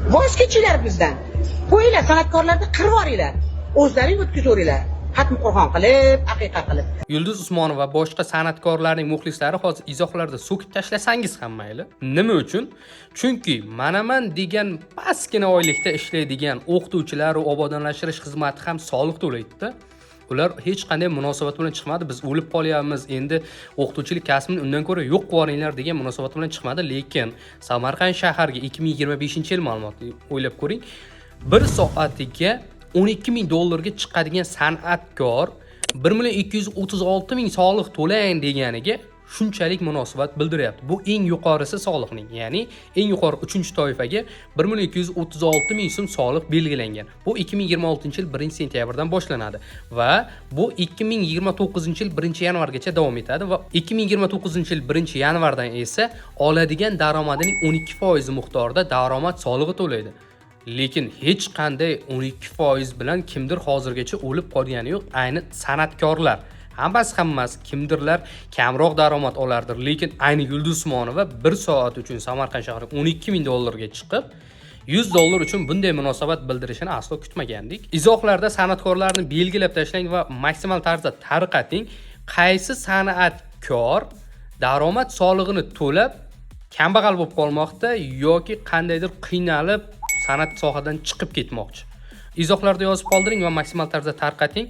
Voz kechinglar bizdan. Qo'yinglar, san'atkorlarni qirib yuboringlar. O'zlaring o'tkazaveringlar. Xatmi Qur'on qilib, aqiqa qilib. Yulduz Usmonova va boshqa san'atkorlarning muxlislari hozir izohlarda so'kib tashlasangiz ham mayli. Nima uchun? Chunki manaman degan pastgina oylikda ishlaydigan o'qituvchilar va obodonlashtirish xizmati ham soliq to'laydi-da. Ular hech qanday munosabat bilan chiqmadi. Biz o'lib qolyapmiz, endi o'qituvchilik kasbini undan ko'ra yo'q qilib yuboringlar degan munosabat bilan chiqmadi, lekin Samarqand shahariga 2025-yil ma'lumoti, o'ylab ko'ring, bir soatiga 12 ming dollarga chiqadigan san'atkor 1 million 236 ming soliq to'lang deganiga shunchalik munosabat bildiryapti. Bu eng yuqorisi soliqning, ya'ni eng yuqori 3-toifaga 1 million 236 ming so'm soliq belgilangan. Bu 2026-yil 1 sentyabrdan boshlanadi va bu 2029-yil 1 yanvargacha davom etadi va 2029-yil 1 yanvardan esa oladigan daromadining 12% miqdorida daromad solig'i to'laydi. Lekin hech qanday 12% bilan kimdir hozirgacha o'lib qolgani yo'q, ayni san'atkorlar. Hammasi kimdirlar kamroq daromad olardir, lekin ayni Yulduz Usmonova bir soat uchun Samarqand shahriga 12 ming dollarga chiqib, 100 dollar uchun bunday munosabat bildirishini aslo kutmagandik. Izohlarda san'atkorlarni belgilab tashlang va maksimal tarzda tarqating. Qaysi san'atkor daromad solig'ini to'lab kambag'al bo'lib qolmoqda yoki qandaydir qiynalib san'at sohadan chiqib ketmoqchi? Izohlarda yozib qoldiring va maksimal tarzda tarqating.